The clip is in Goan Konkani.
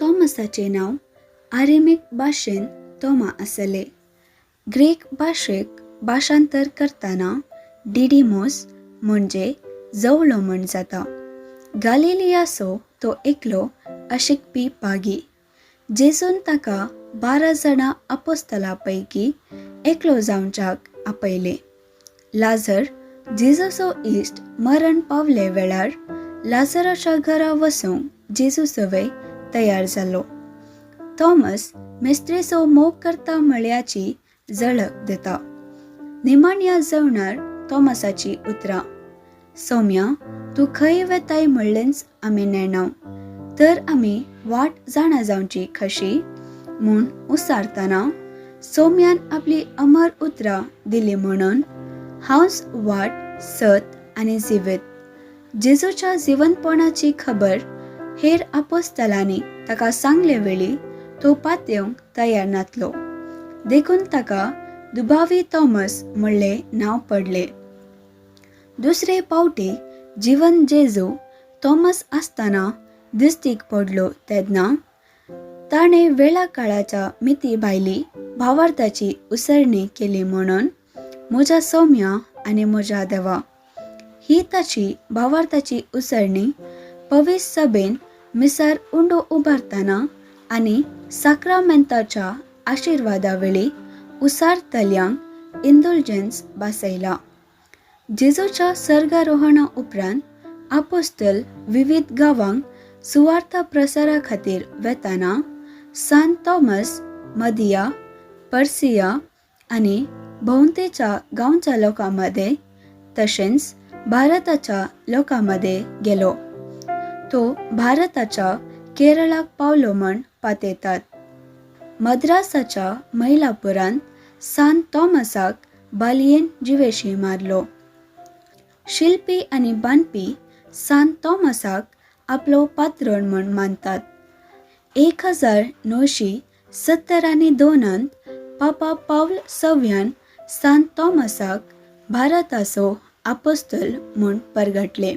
थॉमसाचें नांव आरेमीक भाशेन तोमा आसलें. ग्रीक भाशेक भाशांतर करतना डिडिमोस म्हणजे जवलो म्हण जाता. गालिलियाचो तो एकलो अशिकपी पागी. जेजून ताका 12 जाणां आपोस्तला पैकी एकलो जावच्याक आपयले. लाजर जेजूचो इश्ट मरण पावले वेळार लाजराच्या घरा वचूंक जेजू सवय तयार जालो. थॉमस मिस्त्रेचो मोग करता म्हळ्याची झळक दिता. निमाण्या जेवणार थॉमसाची उतरां, सौम्या तूं खंय वेताय म्हणलेंच आमी नेणाव, तर आमी वाट जाणा जावची कशी म्हूण उसारतना सौम्यान आपली अमर उतरां दिली म्हणून हांवच वाट, सत आनी जिवीत. जेजूच्या जिवंतपणाची खबर हेर आपोस्तलांनी ताका सांगले वेळी तो पातयेवंक तयार नातलो, देखून ताका दुबावी थॉमस म्हणलें नांव पडलें. दुसरे पावटी जिवन जेजू थॉमस आसतना दिस्टीक पडलो तेन्ना ताणें वेळा काळाच्या मिती भायली भावार्थाची उसरणी केली म्हणून म्हज्या सौम्या आनी म्हज्या देवा ही ताची भावार्थाची उसरणी पवित्र सभेन मिसार उंडो उबारतना आनी साक्रामेंताच्या आशिर्वादा वेळी उसारतल्यांक इंदुलजन्स भासयला. जेजूच्या सर्गारोहणा उपरांत आपोस्तल विविध गांवांक सुवार्ता प्रसारा खातीर वेताना सान थॉमस मदिया, पर्सिया आनी भोंवतेच्या गांवच्या लोकां मदें तशेंच भारताच्या लोकां मदें गेलो. तो भारताच्या केरळाक पावलो म्हण पातयतात. मद्रासाच्या मैलापुरांत सान थॉमसाक बालयेन जिवेशी मारलो. शिल्पी आनी बांदपी सान थॉमसाक आपलो पात्रण म्हण मानतात. 1972 पापा पावल सव्यान सान थॉमसाक भारताचो आपोस्तल म्हूण परगटले.